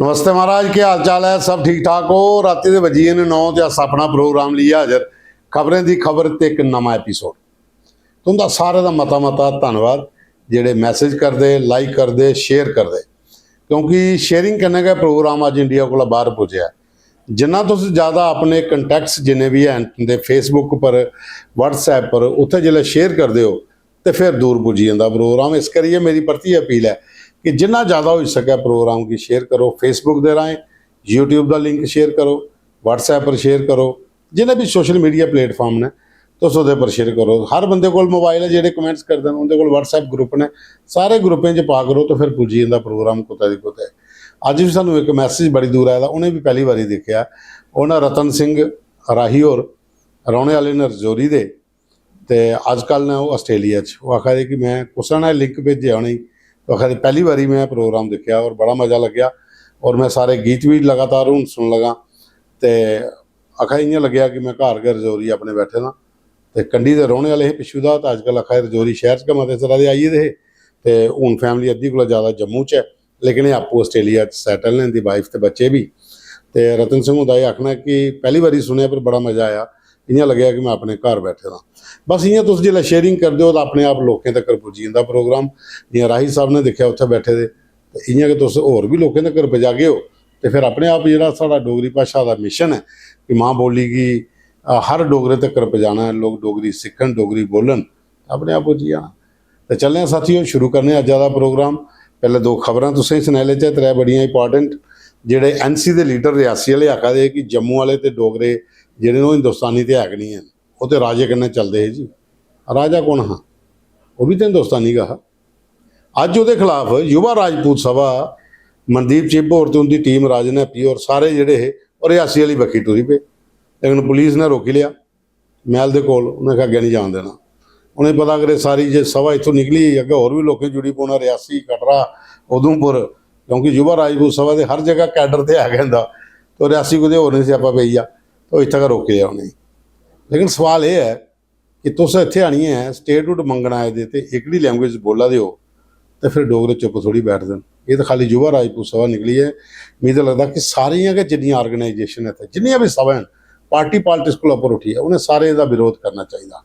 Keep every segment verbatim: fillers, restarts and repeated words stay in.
नमस्ते महाराज, केह् हाल चाल ऐ? सब ठीक ठाक ओ? रातीं दे बज्जी गे न नौ ते अस अपना प्रोग्राम लेइयै हाजर। खबरें दी खबर ते इक नमां एपिसोड। तुं'दा सारें दा मता मता धन्नवाद, जेह्ड़े मैसेज करदे, लाइक करदे, शेयर करदे, क्योंकि शेयरिंग कन्नै गै प्रोग्राम अज्ज इंडिया कोला बाह्र पुज्जेआ ऐ। जिन्ना तुस ज़्यादा अपने कंटैक्ट्स जिन्ने बी हैन तुं'दे, Facebook पर, WhatsApp पर, उत्थै जिसलै शेयर करदे ओ ते फिर दूर पुज्जी जंदा प्रोग्राम। इस करियै मेरी परतियै अपील ऐ कि जिन्ना ज़्यादा होई सकै प्रोग्राम गी शेयर करो, Facebook दे राहें YouTube दा लिंक शेयर करो, WhatsApp पर शेयर करो, जिन्ने बी सोशल मीडिया प्लेटफार्म न तुस ओह्दे पर शेयर करो। हर बंदे कोल मोबाइल ऐ, जेह्ड़े कमेंट्स करदे न उं'दे कोल WhatsApp ग्रुप न, सारे ग्रुपें च पा करो ते फिर पुज्जी जंदा प्रोग्राम कुतै दी कुतै। अज्ज बी सानूं इक मैसेज बड़ी दूर आए दा, उ'नें बी पैह्ली बारी दिक्खेआ। ओह् ना रतन सिंह राही होर, रौह्ने आह्ले न रजौरी दे, ते अज्जकल न ओह् आस्ट्रेलिया च। ओह् आखा दे कि में कुसै ने लिंक भेजेआ उ'नेंगी, ओह् आखा दे पैह्ली बारी में प्रोग्राम दिक्खेआ और बड़ा मजा लग्गेआ, और में सारे गीत बी लगातार हून सुन लगा। ते आखा दे इ'यां लग्गेआ कि में घर गै रजौरी अपने बैठे दा। ते कंढी दे रौह्ने आह्ले हे पिच्छू दा, ते अज्जकल आखा दे रजौरी शैह्र च गै मते सारे दे आई गेदे हे, ते हून फैमिली अद्धी कोला ज़्यादा जम्मू च ऐ। लेकिन एह् आपूं आस्ट्रेलिया च सैटल न, इं'दी वाइफ ते बच्चे बी। ते रतन सिंह हुंदा एह् आखना ऐ कि पैह्ली बारी सुनेआ पर बड़ा मजा आया, इ'यां लग्गेआ कि में अपने घर बैठे दा। बस इ'यां तुस जिसलै शेयरिंग करदे ओ तां अपने आप लोकें तक्कर पुज्जी जंदा प्रोग्राम। जि'यां राही साहब ने दिक्खेआ उत्थै बैठे दे, ते इ'यां गै तुस होर बी लोकें तक्कर पजागे ओ, ते फिर अपने आप जेह्ड़ा साढ़ा डोगरी भाशा दा मिशन ऐ कि मां बोली गी, अ, हर डोगरे तक्कर पजाना ऐ, लोक डोगरी सिक्खन, डोगरी बोलन, अपने आप पुज्जी जाना। ते चलने आं साथियो, शुरू करने आं अज्जा दा प्रोग्राम। पैह्ले दो खबरां तुसें गी सनाई लैचै, त्रै बड़ियां इंपार्टेंट। जेह्ड़े NC दे लीडर रियासी आह्ले आखा दे कि जम्मू आह्ले ते डोगरे जेह्ड़े न ओह् हिंदुस्तानी ते है गै निं हैन, ओह् ते राजे कन्नै चलदे हे जी। राजा कु'न हा? ओह् बी ते हिंदुस्तानी गै हा। अज्ज ओह्दे खलाफ युवा राजपूत सभा, मनदीप चिब होर ते उं'दी टीम, राजन हैप्पी होर सारे जेह्ड़े हे ओह् रियासी आह्ली बक्खी टुरी पे, लेकिन पुलिस ने रोकी लेआ। मैह्ल दे कोल, उ'नें आखेआ अग्गें निं जान देना। उ'नें पता करै सारी जे सभा इत्थूं निकली गेई, अग्गें होर बी लोकें जुड़ी पौना, रियासी, कटरा, उधमपुर, क्योंकि युवा राजपूत सभा दे हर जगह कैडर ते है गै होंदा। तो रियासी कुतै होर निं स्यापा पेई जा, तो इत्थै गै रोकी लेआ उ'नेंगी। लेकिन सवाल एह् ऐ कि तुस इत्थै आनियै स्टेटहुड मंगन आए दे ते एह्कड़ी लैंग्वेज बोल्ला दे ओ, ते फिर डोगरे चुप्प थोड़ी बैठदे न। एह् ते खाली युवा राजपूत सभा निकली ऐ। मिगी ते लगदा कि सारियां गै जिन्नियां आर्गेनाइजेशन न इत्थै, जिन्नियां बी सभां न, पार्टी पालिटिक्स कोला उप्पर उट्ठियै उ'नें सारें दा विरोध करना चाहिदा,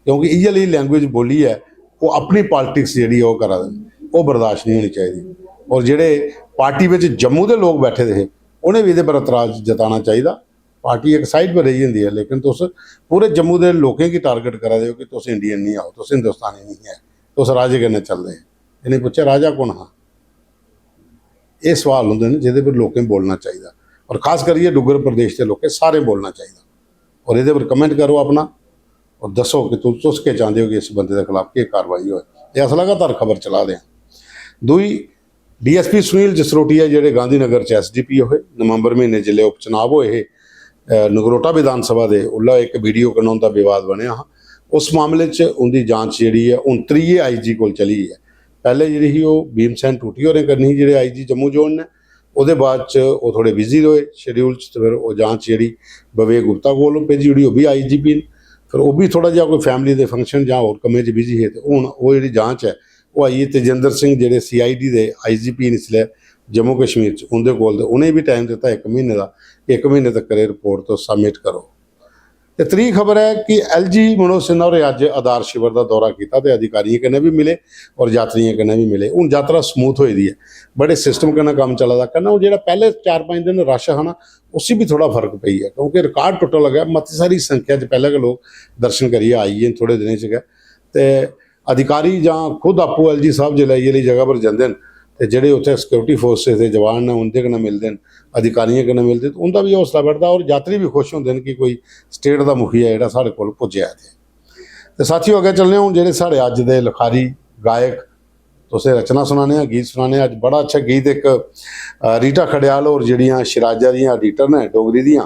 क्योंकि इ'यै लेई लैंग्वेज बोलियै ओह् अपनी पालिटिक्स जेह्ड़ी ऐ ओह् करा दे न, ओह् बर्दाश्त निं होनी चाहिदी। और जेह्ड़े पार्टी बिच जम्मू दे लोक बैठे दे हे, उ'नें बी एह्दे पर एतराज जताना चाहिदा। पार्टी इक साइड पर रेही जंदी ऐ, लेकिन तुस पूरे जम्मू दे लोकें गी टारगेट करा दे ओ कि तुस इंडियन निं आओ, तुस हिंदुस्तानी निं ऐ, तुस राजे कन्नै चलदे। इ'नें पुच्छेआ, राजा कु'न हा? एह् सवाल होंदे न जेह्दे पर लोकें बोलना चाहिदा, और खास करियै डुग्गर प्रदेश दे लोकें सारें बोलना चाहिदा। और एह्दे पर कमेंट करो अपना, और दस्सो कि तुस, तुस केह् चांह्दे ओ कि इस बंदे दे खलाफ केह् कार्रवाई होए। एह् अस लगातार खबर चला दे आं। दूई, डीएसपी सुनील जसरोटिया जेह्ड़े गांधीनगर च एसडीपीओ हे, नवंबर म्हीने जिसलै उपचुनाव होए हे, अ, नगरोटा विधान सभा दे, उसलै इक वीडियो कन्नै उं'दा विवाद बनेआ हा। उस मामले च उं'दी जांच जेह्ड़ी ऐ हून त्रीये आईजी कोल चली गेई ऐ। पैह्ले जेह्ड़ी ही ओह् भीमसेन टूटी होरें करनी ही, जेह्ड़े आईजी जम्मू जोन न। ओह्दे बाद च ओह् थोह्ड़े बिजी रहे शेड्यूल च, ते फिर ओह् जांच जेह्ड़ी विवेक गुप्ता कोल भेजी ओड़ी, ओह् बी आईजीपी न। फिर ओह् बी थोह्ड़ा जेहा कोई फैमिली दे फंक्शन जां होर कम्में च बिजी हे, ते हून ओह् जेह्ड़ी जांच ऐ ओह् आई ऐ तेजिंदर सिंह जेह्ड़े सीआईडी दे आईजीपी न इसलै जम्मू कश्मीर च, उं'दे कोल, ते उ'नेंगी बी टाइम दित्ता इक म्हीने दा, इक म्हीने तक्कर एह् रिपोर्ट तुस सबमिट करो। ते त्री खबर ऐ कि एलजी मनोज सिन्हा होरें अज्ज आधार शिविर दा दौरा कीता ते अधिकारियें कन्नै बी मिले और यात्रियें कन्नै बी मिले। हून यात्रा स्मूथ होई दी ऐ, बड़े सिस्टम कन्नै कम्म चला दा। कन्नै ओह् जेह्ड़ा पैह्ले चार पंज दिन रश हा ना, उसी बी थोह्ड़ा फर्क पेई गेआ, क्योंकि रिकार्ड टुट्टन लगा। मती सारी संख्या च पैह्ले गै लोक दर्शन करियै आई गे न थोह्ड़े दिनें च गै। ते अधिकारी जां खुद आपूं एलजी साहब जिसलै इ'यै लेही जगह पर जंदे न ते जेह्ड़े उत्थै सिक्योरिटी फोर्सेस दे जवान न उं'दे कन्नै मिलदे न, अधिकारियें कन्नै मिलदे न, ते उं'दा बी हौसला बढ़दा और यात्री बी खुश होंदे न कि कोई स्टेट दा मुखिया जेह्ड़ा साढ़े कोल पुज्जेआ इत्थै। ते साथियों, अग्गें चलने आं हून जेह्ड़े साढ़े अज्ज दे लखारी गायक, तुसें रचना सुनाने आं, गीत सुनाने आं। अज्ज बड़ा अच्छा गीत इक, अ, रीटा खड़ेयाल होर जेह्ड़ियां शिराजा दियां एडिटर न डोगरी दियां,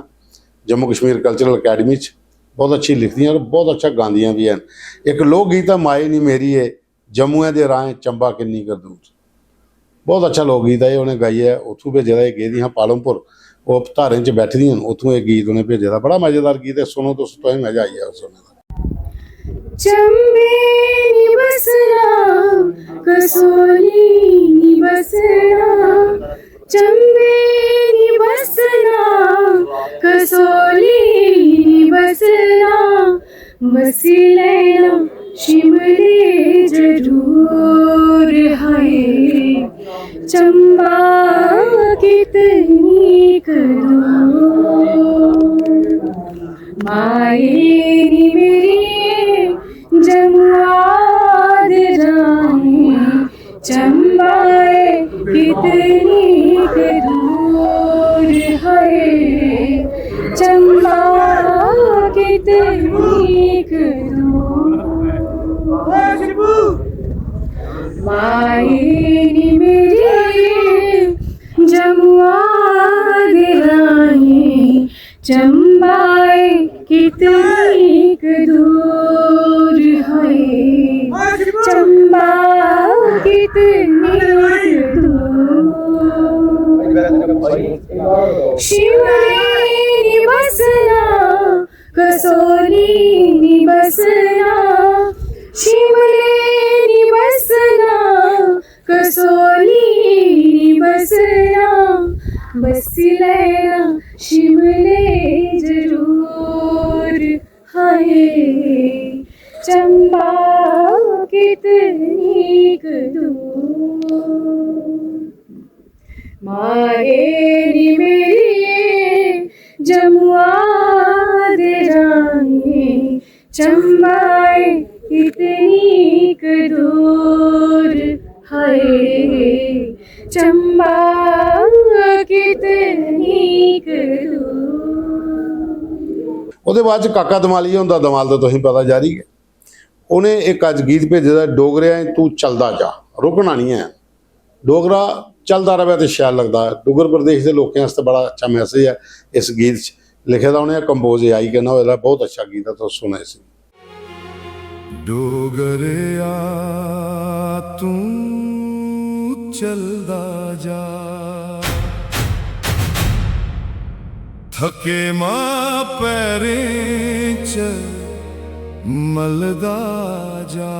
जम्मू कश्मीर कल्चरल अकैडमी च, बहुत अच्छी लिखदियां और बहुत अच्छा गांदियां बी हैन। इक लोक गीत ऐ माए नी मेरी ऐ, जम्मुएं दे राहें चंबा किन्नी कर दूर। बहुत अच्छा लोक गीत ऐ, एह् उ'नें गाइयै उत्थूं भेजे दा। एह् गेदियां हियां पालमपुर, ओह् धारें च बैठी दियां न, उत्थूं एह् गीत उ'नें भेजे दा। बड़ा मजेदार गीत ऐ, सुनो तुस, तुसें मजा आई जाग सुनने दा। चंबे नी बसना, कसोली नी बसना, चंबे कसोली नी बसना, बसी लैना शिमले जरूर। हाय चंबा कितनी कदूर, माए नी मेरी जमुआद रानी, चंबा ए कितनी क दूर है, चंबा कितनी क दूर। माए नी मेरी जमुआद रानी, चंबा ए कितनी क दूर है, चंबा कितनी क दूर। शिमले नी बसना, कसोली नी बसना, शिमले नी बसना, कसोली नी बसना, बसी लैना शिमले जरूर। हाय चंबा कितनी क दूर, माए नी मेरी जमुआद रानी, चंबा ए कितनी क दूर, हाय चंबा कितनी क दूर। ओह्दे बाद च काका दमालिया हुंदा दमाल ते तुसेंगी पता जारी गै। उ'नें इक अज्ज गीत भेजे दा, "डोगरेआ तू चलदा जा, रुकना निं ऐ।" डोगरा चलदा र'वै ते शैल लगदा ऐ। डुग्गर प्रदेश दे लोकें आस्तै बड़ा अच्छा मैसेज ऐ इस गीत च लिखे दा, उ'नें कंपोज एआई कन्नै होए दा। बहुत अच्छा गीत ऐ, तुस सुनो इसी। डोगरेआ तूं चलदा जा, थके मां पैरें च मलदा जा।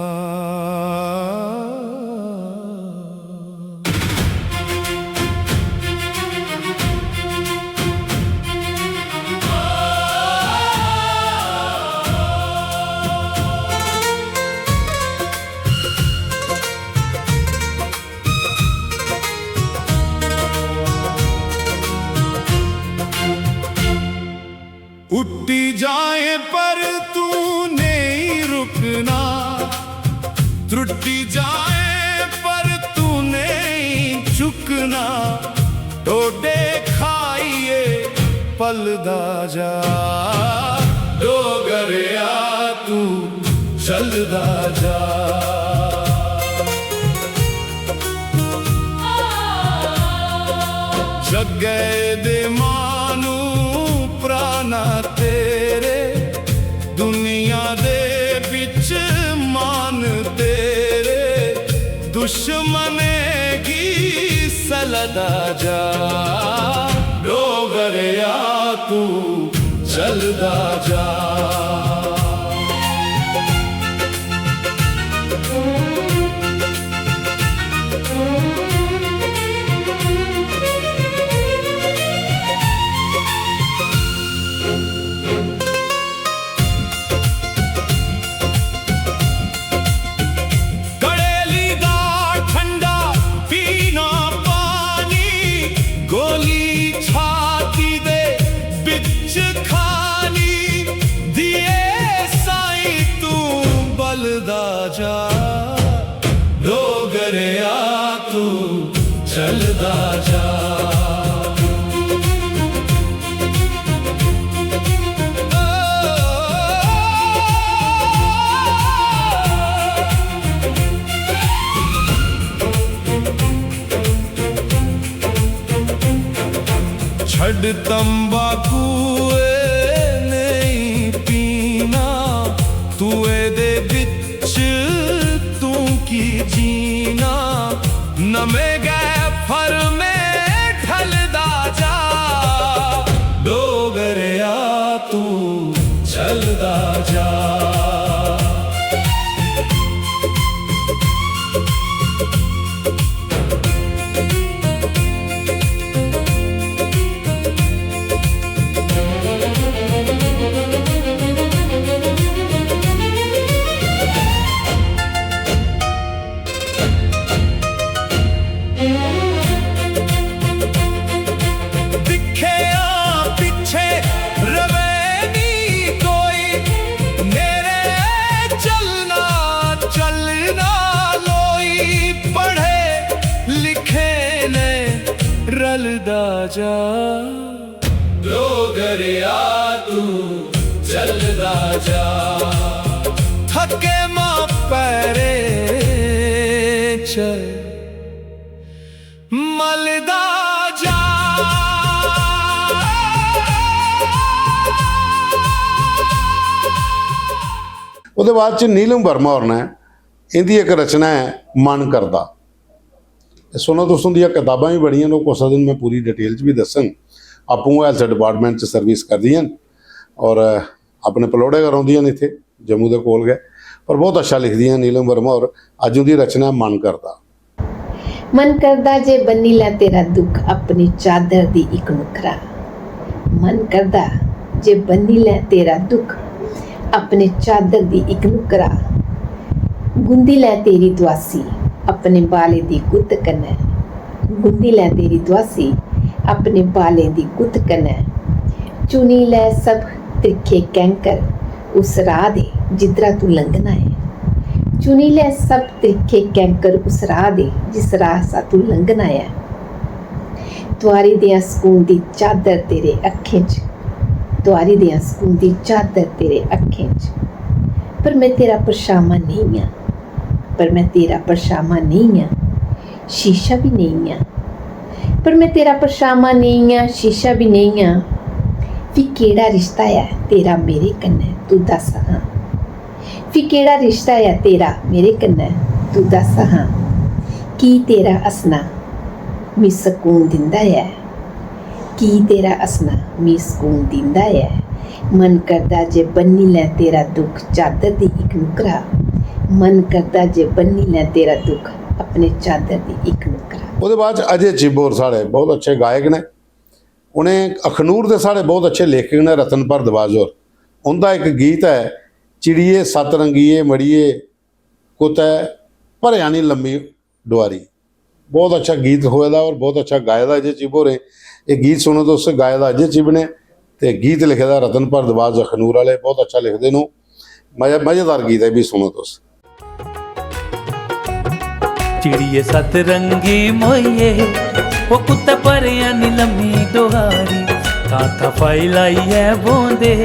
उट्टी जाए पर तू नहीं रुकना, त्रुट्टी जाए पर तू नहीं झुकना। डोडे खाइए पलदा जा, डोगरेआ तू चलदा जा। जग्गे दे मानू प्राणा तेरे, दुनिया दे बिच मान तेरे, दुश्मने गी सलदा जा, डोगरेआ तू चलदा जा। घड़ेली दा ठंडा पीना पानी, गोली छाती दे बिच खानी, दिए साईं तू बलदा जा, डोगरेआ तू चलदा जा। छड़ तंबाकू ए नेईं पीना, तू एदे बिच तू की जीना। नमें गै फर्मे ढलदा जा, डोगरेआ तू चलदा जा। रलदा जा, डोगरेआ तू चलदा जा, थके मां पैरें च मलदा जा। ओह्दे बाद च नीलम वर्मा होर ने इं'दी इक रचना ऐ मन करदा। ते सुनो तुस, उं'दियां कताबां बी बड़ियां न, ओह् कुसै दिन में पूरी डिटेल च बी दस्सङ। आपूं हेल्थ डिपार्टमेंट च सर्विस करदियां न और अपने पलौड़े गै रौंह्दियां न इत्थै जम्मू दे कोल गै। पर बहुत अच्छा लिखदियां न नीलम वर्मा होर। अज्ज उं'दी रचना ऐ मन करदा। मन करदा जे बन्नी लैं तेरा दुख अपनी चादर दी इक नुक्करा। मन करदा जे बन्नी लैं तेरा दुख अपने चादर दी इक नुक्करा। गुंदी लैं तेरी दुआसी अपने बाले दी गुत्त कन्नै। गुंदी लैं तेरी दुआसी अपने बाले दी गुत्त कन्नै। चुनी लै सब त्रिक्खे कैंकर उस राह दे जिद्धरा तू लंघना ऐ। चुनी लै सब त्रिक्खे कैंकर उस राह दे जिस राह सा तू लंघना ऐ। तुआरी देआं सकून दी चादर तेरे अक्खें च। तुआरी देआं सकून दी चादर तेरे अक्खें च। पर में तेरा परछामां नेईं आं। पर में तेरा परछामां नेईं आं। शीशा बी नेईं आं। पर में तेरा परछामां नेईं आं, शीशा बी नेईं आं। फ्ही केह्ड़ा रिश्ता ऐ तेरा मेरे कन्नै, तू दस्स हां। फ्ही केह्ड़ा रिश्ता ऐ तेरा मेरे कन्नै, तू दस्स हां। की तेरा हस्सना मी सकून दिंदा ऐ? की तेरा हस्सना मी सकून दिंदा ऐ? मन करदा जे बन्नी लैं तेरा दुख चादर दी इक नुक्करा। मन करदा जे बन्नी लैं तेरा दुख अपने चादर दी इक नुक्करा। ओह्दे बाद च अजय चिब होर साढ़े बहुत अच्छे गायक न। उ'नें अखनूर दे साढ़े बहुत अच्छे लेखक न रतन भारद्वाज होर। उं'दा इक गीत ऐ, चिड़िये सत रंगिये मड़िये कुतै भरेआ निं लम्मी डोआरी। बहुत अच्छा गीत लखोए दा और बहुत अच्छा गाए दा अजय चिब होरें। एह् गीत सुनो तुस, गाए दा अजय चिब ने ते गीत लिखे दा रतन भारद्वाज अखनूर आह्ले, बहुत अच्छा लिखदे न ओह्। मजा, मजेदार गीत ऐ, एह् बी सुनो तुस। चिड़िये सत रंगी मोइये, ओह् कुत्ता भरेआ नी लम्मी डोआरी। थां थां फाई लाइयै बौंह्दे,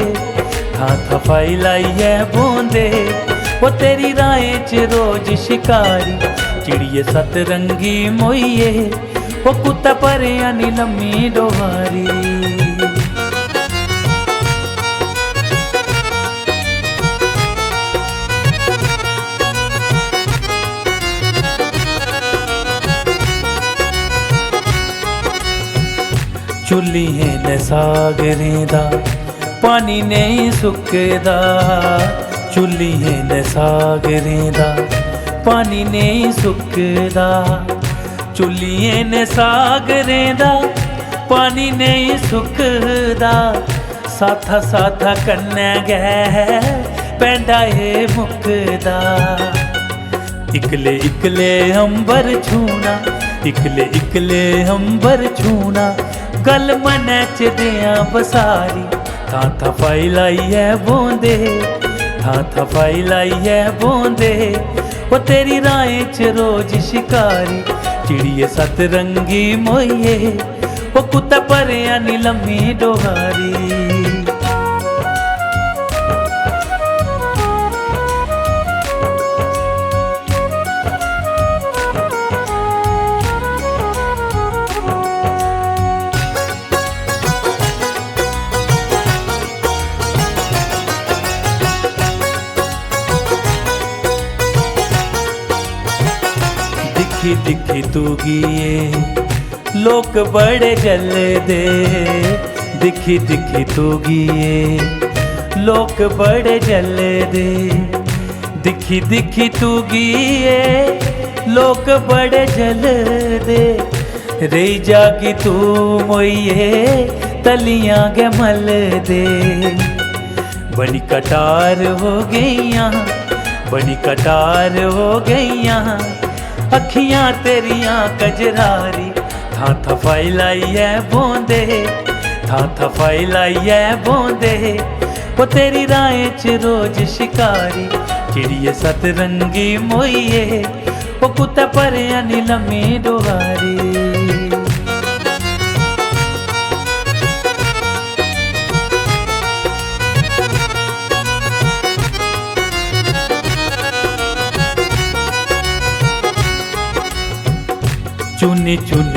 थां थां फाई लाइयै बौंह्दे, ओह् तेरी राहें च रोज शिकारी। चिड़िये सत रंगी मोइये, ओह् कुत्ता भरेआ नी लम्मी डोआरी। चुल्लियें ने सागरें दा पानी नेईं सुकदा, चुल्लियें ने सागरें दा पानी नेईं सुकदा, चुल्लियें ने सागरें दा पानी नेईं सुकदा, साथा साथा कन्नै गै पैंडा एह् मुकदा। इकले इकले अंबर छूना, इकले इकले अंबर छूना, गल मनै च देआं बसारी। थां थां फाई लाइयै बौंह्दे, थां थां फाई लाइयै बौंह्दे, ओह् तेरी राहें च रोज शिकारी। चिड़िये सत रंगी मोइये, ओह् कुत्ता भरेआ नी लम्मी डोआरी। दिक्खी दिक्खी तुगी एह् लोक बड़े जलदे, दिक्खी दिक्खी तुगी एह् लोक बड़े जलदे, दिक्खी दिक्खी तुगी एह् लोक बड़े जलदे। रेही जागी तू मोइये तलियां गै मलदे। बनी कटार हो गेइयां, बनी कटार हो गेइयां अक्खियां तेरियां कजरारी। थां थां फाई लाइयै बौंह्दे, थां थां फाई लाइयै बौंह्दे, ओह् तेरी राहें च रोज शिकारी। चिड़िये सत रंगी मोइये, ओह् कुतै भरेआ नी लम्मी डोआरी।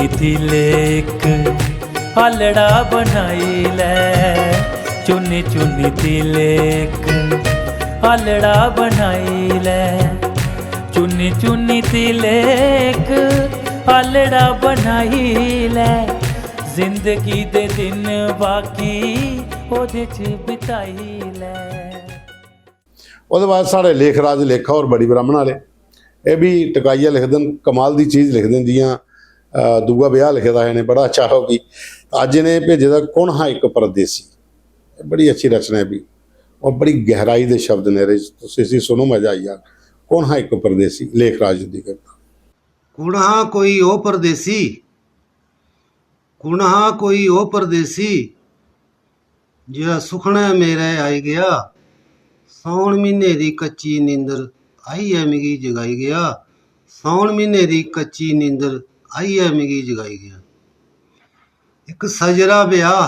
तिलेक आलड़ा बनाई लै, चुन्नी चुन्नी तिलेक आलड़ा बनाई लै, चुन्नी चुन्नी तिलेक आलड़ा बनाई लै। जिंदगी दे दिन बाकी ओह्दे च बिताई लै। ओह्दे बाद साढ़े लेखराज लेखा होर बड़ी ब्राह्मण आह्ले, एह् बी टकाइयै लिखदे न, कमाल दी चीज लिखदे न। जि'यां अ, दूआ ब्याह लिखे दा हा इ'नें, बड़ा अच्छा हा ओह् बी। अज्ज इ'नें भेजे दा कु'न हा इक परदेसी, एह् बड़ी अच्छी रचना ऐ बी, और बड़ी गैहराई दे शब्द न एह्दे च। तुस इसी सुनो, मजा आई जाग। कु'न हा इक परदेसी, लेखराज हुंदी कविता। कु'न हा कोई ओह् परदेसी, कु'न हा कोई ओह् परदेसी, जेह्ड़ा सुखनै मेरै आई गेआ। सौन म्हीने दी कच्ची नींदर आइयै मिगी जगाई गेआ। सौन म्हीने दी कच्ची नींदर आइयै मिगी जगाई गेआ। इक सजरा ब्याह,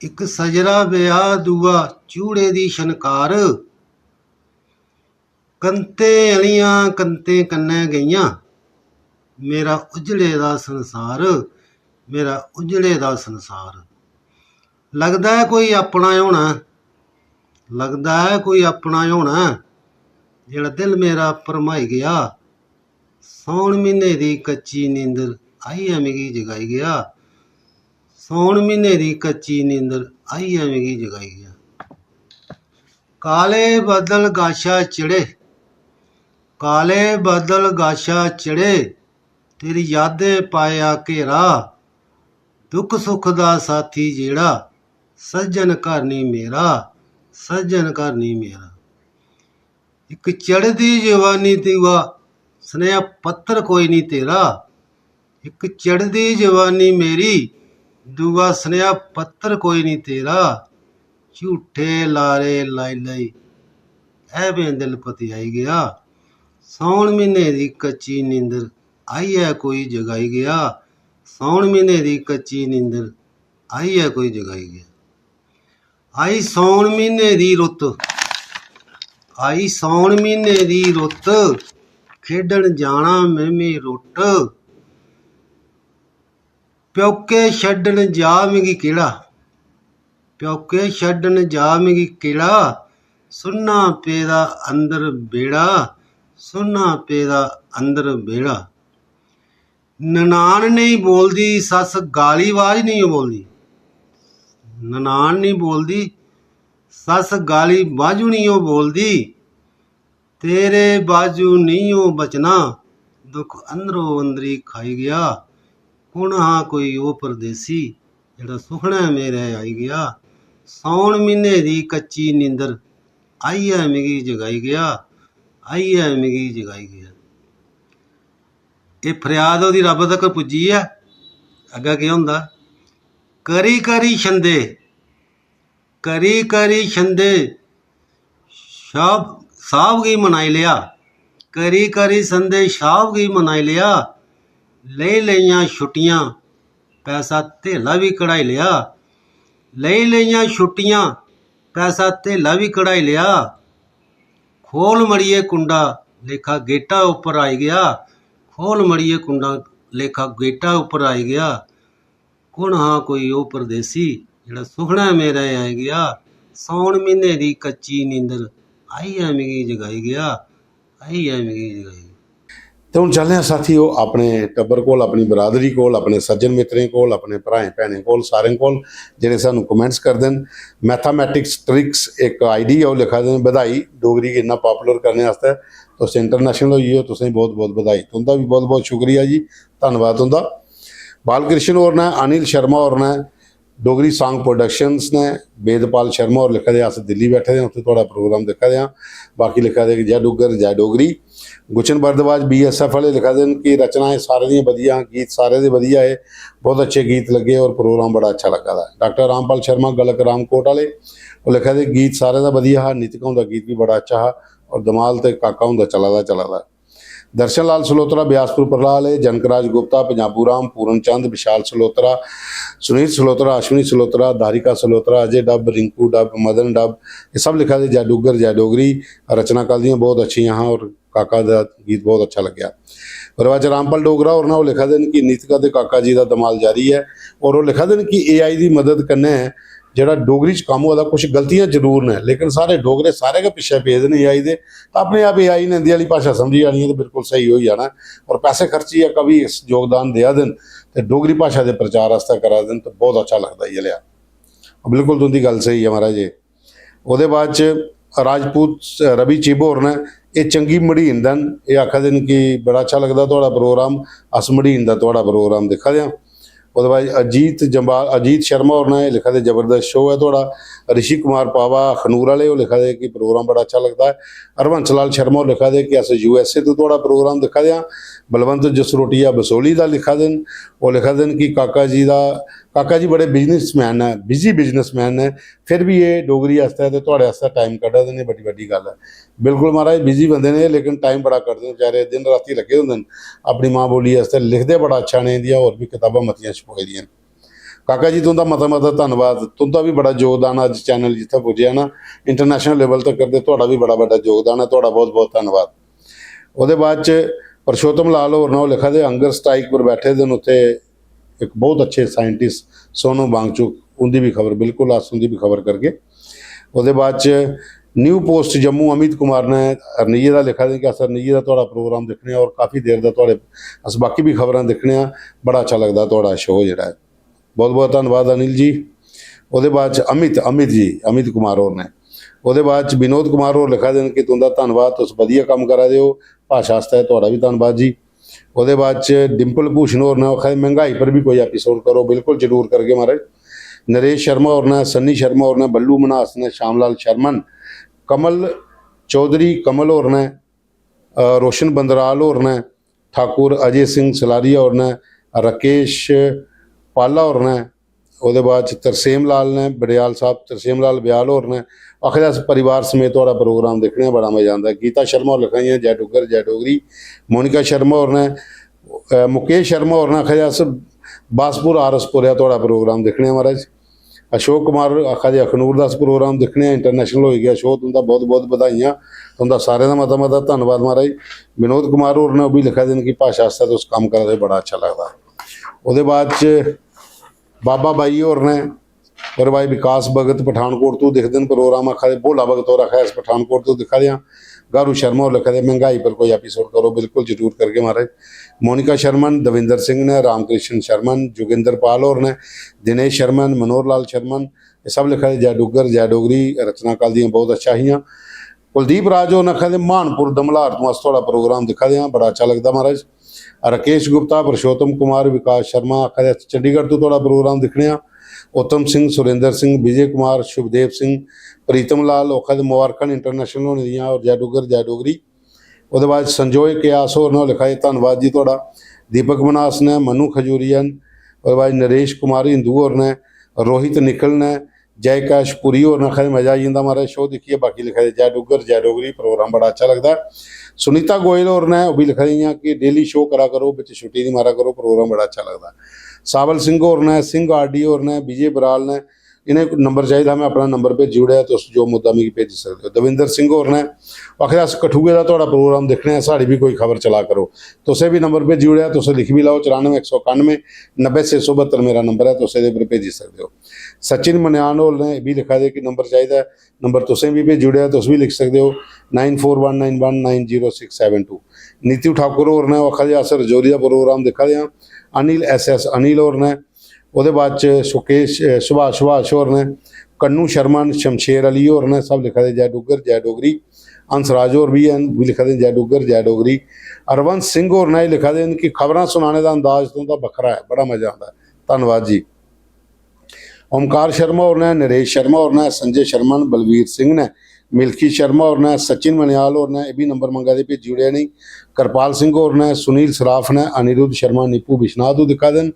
इक सजरा ब्याह, दूआ चूड़े दी छनकार। कंतें आह्लियां कंतें कन्नै गेइयां। मेरा उज्जड़े दा संसार, मेरा उज्जड़े दा संसार। लगदा ऐ कोई अपना होना, लगदा ऐ कोई अपना होना, जेह्ड़ा दिल मेरा भरमाई गेआ। सौन म्हीने दी कच्ची नींदर आइयै मिगी जगाई गेआ। सौन म्हीने दी कच्ची नींदर आइयै मिगी जगाई गेआ। काले बदल गाशा चढ़े, काले बदल गाशा चढ़े, तेरी यादें पाया घेरा। दुख सुख दा साथी जेह्ड़ा, सज्जन घर निं मेरा, सज्जन घर निं मेरा। इक चढ़दी जवानी, दूआ सनेहा पत्तर कोई निं तेरा। इक चढ़दी जवानी मेरी, दूआ सनेहा पत्तर कोई निं तेरा। झूठे लारे लाई लाई, ऐबें दिल पतियाई गेआ। सौन म्हीने दी कच्ची नींदर आइयै कोई जगाई गेआ। सौन म्हीने दी कच्ची नींदर आइयै कोई जगाई गेआ। आई सौन म्हीने दी रुत्त, आई सौन म्हीने दी रुत्त, खेढन जाना में मी रुट्ट। प्यौके छड्डन जा मिगी केह्ड़ा, प्यौके छड्डन जा मिगी केह्ड़ा। सुन्ना पेदा अंदर बेड़ा, सुन्ना पेदा अंदर बेड़ा। ननान नेईं बोलदी, सस्स गाली बाज नेईं बोलदी। ननान नेईं बोलदी, सस्स गाली बाजू नेईं बोलदी। तेरे बाजू नेईं बचना, दुख अंदरो अंदरी खाई गेआ। कु'न हा कोई ओह् परदेसी, जेह्ड़ा सुखनै मेरै आई गेआ। सौन म्हीने दी कच्ची नींदर आइयै मिगी जगाई गेआ, आइयै मिगी जगाई गेआ। एह् फरियाद ओह्दी रब्ब तक पुज्जी ऐ। अग्गें केह् होंदा? करी करी छंदे, करी करी छंदे शाब साहब गी मनाई लेआ, करी करी संदे शाब गी मनाई लेआ। लेई लेइयां छुट्टियां, पैसा धेला बी कढाई लेआ। लेई लेइयां छुट्टियां, पैसा धेला बी कढाई लेआ। खोल मड़ियै कुंडा, लेखा गेटा उप्पर आई गेआ। खोल मड़ियै कुंडा, लेखा गेटा उप्पर आई गेआ। कु'न हा कोई ओह् परदेसी, जेह्ड़ा सुखनै मेरै आई गेआ। सौन म्हीने दी कच्ची नींदर आइयै मिगी जगाई गेआ, आइयै मिगी जगाई गेआ। ते हून चलने आं साथियो अपने टब्बर कोल, अपनी बरादरी कोल, अपने सज्जन मित्तरें कोल, अपने भ्राएं भैनें कोल, सारें कोल, जेह्ड़े सानू कमेंट्स करदे न। मैथामैटिक्स ट्रिक्स इक आईडी ऐ, ओह् लिखा दे न, बधाई, डोगरी गी इन्ना पॉपुलर करने आस्तै तुस इंटरनेशनल होई गे ओ, तुसेंगी बहुत बहुत बधाई, तुं'दा बी बहुत बहुत शुक्रिया जी, धन्नवाद तुं'दा। बालकृष्ण होर न, अनिल शर्मा होर न, डोगरी सांग प्रोडक्शंस ने, वेदपाल शर्मा होर लिखा दे, अस दिल्ली बैठे दे आं, उत्थै थुआढ़ा प्रोग्राम दिक्खा दे आं। बाकी लिखा दे कि जय डुग्गर, जय डोगरी। गुचन भारद्वाज बीएसएफ आह्ले लिखा दे न कि रचनाएं सारे दियां बधिया, गीत सारे दे बधिया हे, बहुत अच्छे गीत लग्गे और प्रोग्राम बड़ा अच्छा लग्गा दा। डॉक्टर रामपाल शर्मा गलक रामकोट आह्ले, ओह् लिखा दे, गीत सारे दा बधिया हा, नितिका हुंदा गीत बी बड़ा अच्छा हा और धमाल ते काका हुंदा चला दा, चला दा। दर्शन लाल सलोत्रा, ब्यासपुर प्रलाल ऐ, जनकराज गुप्ता, पंजाबू राम, पूरन चंद, विशाल सलोत्रा, सुनील सलोत्रा, अश्विनी सलोत्रा, धारिका सलोत्रा, अजय डब, रिंकू डब, मदन डब, एह् सब लिखा दे जय डुग्गर जय डोगरी। रचना कल दियां बहुत अच्छियां हां और काका दा गीत बहुत अच्छा लग्गेआ। ओह्दे बाद च रामपाल डोगरा होर न, ओह् लिखा दे न कि नीतिका दे काका जी दा धमाल जारी ऐ, और ओह् लिखा दे न कि एआई दी मदद कन्नै जेह्ड़ा डोगरी च कम्म होआ दा, कुछ गलतियां जरूर न, लेकिन सारे डोगरे सारे गै पिच्छें पेदे न एआई दे, तां अपने आप एआई ने इंदी आह्ली भाशा समझी जानी ऐ ते बिल्कुल स्हेई होई जाना ऐ। और पैसे खर्चियै कवि इस योगदान देआ दे न ते डोगरी भाशा दे प्रचार आस्तै करा दे न, ते बहुत अच्छा लगदा इ'यै लेआ। बिल्कुल तुं'दी गल्ल स्हेई ऐ महाराज जी। ओह्दे बाद च राजपूत रवि चिब होर न, एह् चंगी मड़ीन दा न, एह् आखा दे न कि बड़ा अच्छा लगदा थुआढ़ा प्रोग्राम, अस मड़ीन दा थुआढ़ा प्रोग्राम दिक्खा दे आं। ओह्दे बाद अजीत जम्बाल, अजीत शर्मा होर न, एह् लिखा दे जबरदस्त शो ऐ थुआढ़ा। ऋषि कुमार पावा अखनूर आह्ले ओह् लिखा दे कि प्रोग्राम बड़ा अच्छा लगदा ऐ। हरबंस लाल शर्मा होर लिखा दे कि अस यूएसए तो थुआढ़ा प्रोग्राम दिक्खा दे आं। बलवंत जसरोटिया बसोली दा लिखा दे न, ओह् लिखा दे न कि काका जी दा, काका जी बड़े बिजनेसमैन न, बिजी बिजनेसमैन न, फिर भी एह् डोगरी आस्तै ते थुआढ़े आस्तै टाइम कड्ढा दे न, बड़ी बड्डी गल्ल ऐ। बिल्कुल महाराज बिजी बंदे ने, लेकिन टाइम बड़ा कड्ढदे न बेचारे, दिन रातीं लग्गे दे होंदे न अपनी मां बोली आस्तै, लिखदे बड़ा अच्छा न, इंदियां होर बी कताबां मतियां छपोई दियां न। काका जी तुं'दा मता मता धन्नवाद, तुं'दा बी बड़ा योगदान अज्ज चैनल जित्थै पुज्जेआ ना इंटरनेशनल लेवल तक्कर, ते थुआढ़ा बी बड़ा बड्डा योगदान ऐ, थुआढ़ा बहुत बहुत धन्नवाद। ओह्दे बाद च परशोत्तम लाल होर न, ओह् लिखा दे hunger strike पर बैठे दे न उत्थै इक बहुत अच्छे साइंटिस्ट सोनू वांगचुक, उं'दी बी खबर, बिल्कुल अस उं'दी बी खबर करगे। ओह्दे बाद च न्यू पोस्ट जम्मू अमित कुमार ने हरनिये दा लिखा दे कि अस हरनिये दा थुआढ़ा प्रोग्राम दिक्खने आं और काफ़ी देर दा थुआढ़े, अस बाकी बी खबरां दिक्खने आं, बड़ा अच्छा लगदा थुआढ़ा शो जेह्ड़ा ऐ। बहुत बहुत धन्नवाद अनिल जी। ओह्दे बाद च अमित, अमित जी, अमित कुमार होर ने। ओह्दे बाद च विनोद कुमार होर लिखा दे न कि तुं'दा धन्नवाद, तुस बधिया कम्म करा दे ओ, भाशा आस्तै थुआढ़ा बी धन्नवाद जी। ओह्दे बाद च डिम्पल भूषण होर न, ओह् आखा दे मैंह्गाई पर बी कोई एपिसोड करो, बिल्कुल जरूर करगे महाराज। नरेश शर्मा होर न, सन्नी शर्मा होर न, बल्लू मन्हास न, श्यामलाल शर्मन, कमल चौधरी कमल होर न, अ, रोशन बंदराल होर न, ठाकुर अजय सिंह सलारिया होर न, राकेश पाला होर न, ओह्दे बाद च तरसेम लाल न, बड़ेयाल साहब तरसेम लाल बयाल होर न, आखदे अस परिवार समेत थुआढ़ा प्रोग्राम दिक्खने आं, बड़ा मजा आंदा। गीता शर्मा होर लिखा दियां जय डुग्गर जय डोगरी, मोनिका शर्मा होर न, अ, मुकेश शर्मा होर न, आखदे अस बासपुर आर एस पुरेआ थुआढ़ा प्रोग्राम दिक्खने आं महाराज। अशोक कुमार आखा दे अखनूर दा अस प्रोग्राम दिक्खने आं, इंटरनेशनल होई गेआ शो, तुं'दा बहुत बहुत बधाइयां, तुं'दा सारें दा मता मता धन्नवाद महाराज। विनोद कुमार होर न, ओह् बी लिखा दे न कि भाशा आस्तै तुस कम्म करा दे, बड़ा अच्छा लगदा। ओह्दे बाद च बाबा बाई होर न, ओह्दे बाद विकास भगत पठानकोट तू दिखदे न प्रोग्राम, आखा दे भोला भगत होर आखा दे अस पठानकोट तू दिक्खा दे आं। गारू शर्मा होर लिखा दे मैंह्गाई पर कोई एपिसोड करो, बिल्कुल जरूर करगे महाराज। मोनिका शर्मन, दविंदर सिंह ने, रामकृष्ण शर्मन, जोगिंदर पाल होर ने, दिनेश शर्मन, मनोहर लाल शर्मन, एह् सब लिखा दे जय डुग्गर जय डोगरी, रचना कल दियां बहुत अच्छा हियां। कुलदीप राज होर ने आखा दे म्हानपुर दमलार तों अस थुआढ़ा प्रोग्राम दिक्खा दे आं, बड़ा अच्छा लगदा महाराज। राकेश गुप्ता, पुरुषोत्तम कुमार, विकास शर्मा आखा दे अस चंडीगढ़ तों थुआढ़ा प्रोग्राम दिक्खने आं। उत्तम सिंह, सुरेंद्र सिंह, विजय कुमार, शुभदेव सिंह, प्रीतम लाल, ओह् आखा दे मबारखां न इंटरनेशनल होने दियां और जय डुग्गर जय डोगरी। ओह्दे बाद संजोय कयास होर ने लिखा दे धन्नवाद जी थुआढ़ा। दीपक मन्हास ने, मनु खजूरिया न, ओह्दे बाद नरेश कुमार हिंदू होर ने, रोहित निखल ने, जय कैश पुरी होर ने आखा दे मजा आई जंदा महाराज शो दिक्खियै। बाकी लिखा दे जय डुग्गर जय डोगरी, प्रोग्राम बड़ा अच्छा लगदा ऐ। सुनीता गोयल होर ने ओह् बी लिखा दियां कि डेली शो करा करो, बिच छुट्टी दी मारा करो, प्रोग्राम बड़ा अच्छा लगदा। सावल सिंह होर ने, सिंह आर डी होर ने, विजय बराल ने, इ'नें नंबर चाहिदा, में अपना नंबर भेजी ओड़ेआ, तुस जो मुद्दा मिगी भेजी सकदे ओ। दविंदर सिंह होर ने आखदे अस कठुए दा थुआढ़ा प्रोग्राम दिक्खने आं, साढ़ी बी कोई खबर चला करो। तुसें बी नंबर भेजी ओड़ेआ, तुस लिखी बी लैओ चरानुए इक सौ कानुए नब्बै छे सौ बह्त्तर मेरा नंबर ऐ, तुस एह्दे पर भेजी सकदे ओ। सचिन मन्यान होर ने एह् बी लिखा दे कि नंबर चाहिदा ऐ, नंबर तुसें बी भेजी ओड़ेआ, तुस बी लिखी सकदे ओ nine four one nine one nine zero six seven two. Neetu Thakur होर ने ओह् आखा दे अस रजौरी दा प्रोग्राम दिक्खा दे आं। अनिल एस एस अनिल होर ने, ओह्दे बाद च सुकेश, अ, सुभाष, सुभाष होर ने, कन्नू शर्मा न, शमशेर अली होर ने, सब लिखा दे जय डुग्गर जय डोगरी। हंसराज होर बी हैन, ओह् बी लिखा दे जय डुग्गर जय डोगरी। हरवंश सिंह होर ने एह् लिखा दे न कि खबरां सुनाने दा अंदाज तुं'दा बक्खरा ऐ, बड़ा मजा आंदा ऐ। धन्नवाद जी। ओमकार शर्मा होर ने, नरेश शर्मा होर ने, संजय शर्मा न, बलवीर सिंह ने, मिल्खी शर्मा होर ने, सचिन मन्याल होर ने, एह् बी नंबर मंगा दे, भेजी ओड़ेआ इ'नेंगी। करपाल सिंह होर ने, सुनील सराफ ने, अनिरुद्ध शर्मा, निप्पू बिश्नाह तू दिक्खा दे न,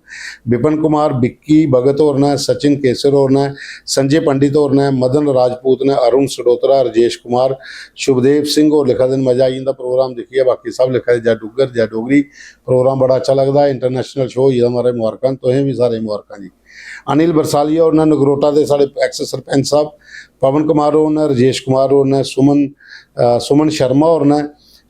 विपिन कुमार, विक्की भगत होर ने, सचिन केसर होर ने, संजय पंडित होर ने, मदन राजपूत ने, अरुण सडोत्रा, राजेश कुमार, शुभदेव सिंह होर लिखा दे न, मजा आई जंदा प्रोग्राम दिक्खियै। बाकी सब लिखा दे जय डुग्गर जय डोगरी, प्रोग्राम बड़ा अच्छा लगदा ऐ, इंटरनेशनल शो होई गेदा महाराज, मुबारखां न तुसें बी, सारें गी मुबारखां जी। अनिल बरसालिया होर ने, नगरोटा दे साढ़े एक्स सरपंच साहब, पवन कुमार होर ने, राजेश कुमार होर ने, सुमन, अ, सुमन शर्मा होर ने,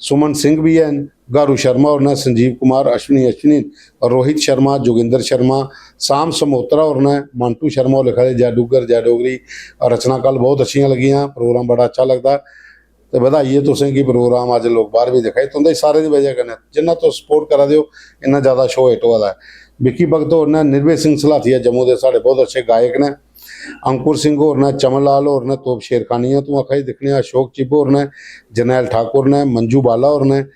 सुमन सिंह भी हैन, गारू शर्मा होर न, संजीव कुमार, अश्विनी अश्विनी, रोहित शर्मा, जोगिंदर शर्मा, साम समोत्रा होर न, मांटू शर्मा होर लिखा दे, "जय डुग्गर, जय डोगरी।" रचना कल बहुत अच्छियां लगियां, प्रोग्राम बड़ा अच्छा लगदा। ते बधाई ऐ तुसें गी, प्रोग्राम अज्ज लोक बाहर भी दिक्खा दे, तुं'दे सारें दी बजह कन्नै। जिन्ना तुस सपोर्ट करा दे ओ, इन्ना ज्यादा शो हिट होआ दा ऐ। विक्की भगत होर न, निर्भय सिंह सलाथिया जम्मू दे साढ़े बहुत अच्छे गायक न। अंकुर सिंह होर न, चमन लाल होर न, तोप शेरखानिया तू आखा दे दिक्खने आं, अशोक चिब होर न, जरनैल ठाकुर न, मंजू बाला होर न, अ,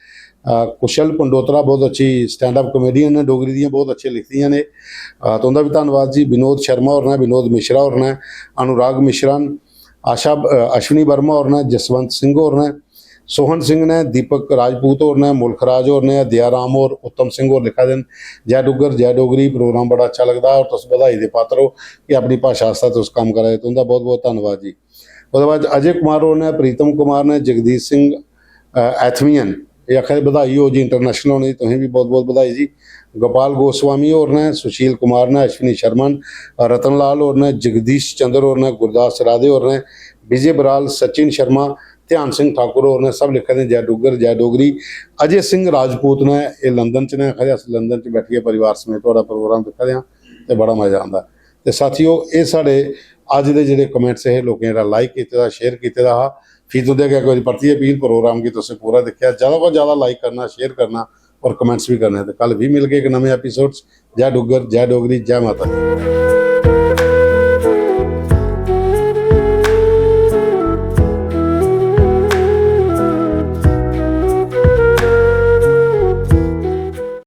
कुशल पंडोत्रा बहुत अच्छी स्टैंड अप कॉमेडियन न, डोगरी दियां बहुत अच्छे लिखदियां ने। अ, तुं'दा बी धन्नवाद जी। विनोद शर्मा होर न, विनोद मिश्रा होर न, अनुराग मिश्रा न, आशा, अ, अश्विनी वर्मा होर न, जसवंत सिंह होर न, सोहन सिंह ने, दीपक राजपूत होर ने, मुल्ख राज होर ने, दया राम होर, उत्तम सिंह होर लिखा दे न, "जय डुग्गर, जय डोगरी, प्रोग्राम बड़ा अच्छा लगदा और तुस बधाई दे पात्र ओ कि अपनी भाशा आस्तै तुस कम्म करा दे, तुं'दा बहुत बहुत धन्नवाद जी।" ओह्दे बाद अजय कुमार होर ने, प्रीतम कुमार ने, जगदीश सिंह, अ, एथमियन, एह् आखा दे बधाई हो जी, इंटरनेशनल होने दी तुसें बी बहुत बहुत बधाई जी। गोपाल गोस्वामी होर ने, सुशील कुमार ने, अश्विनी शर्मा न, रतन लाल होर ने, जगदीश चंद्र होर ने, गुरदास राधे होर ने, विजय बराल, सचिन शर्मा, ध्यान सिंह ठाकुर होर ने सब लिखा दे, "जय डुग्गर, जय डोगरी।" अजय सिंह राजपूत ने, एह् लंदन च ने, आखा दे, "अस लंदन च बैठियै परिवार समेत थुआढ़ा प्रोग्राम दिक्खा दे आं ते बड़ा मजा आंदा।" ते साथियो, एह् साढ़े अज्ज दे जेह्ड़े कमेंट्स हे, लोकें जेह्ड़ा लाइक कीते दा, शेयर कीते दा हा, फ्ही तुं'दे अग्गें इक बारी परतियै अपील, प्रोग्राम गी तुसें पूरा दिक्खेआ, ज्यादा कोला ज्यादा लाइक करना, शेयर करना और कमेंट्स बी करने। ते कल फ्ही मिलगे इक नमें एपिसोड च। जय डुग्गर, जय डोगरी, जय माता दी।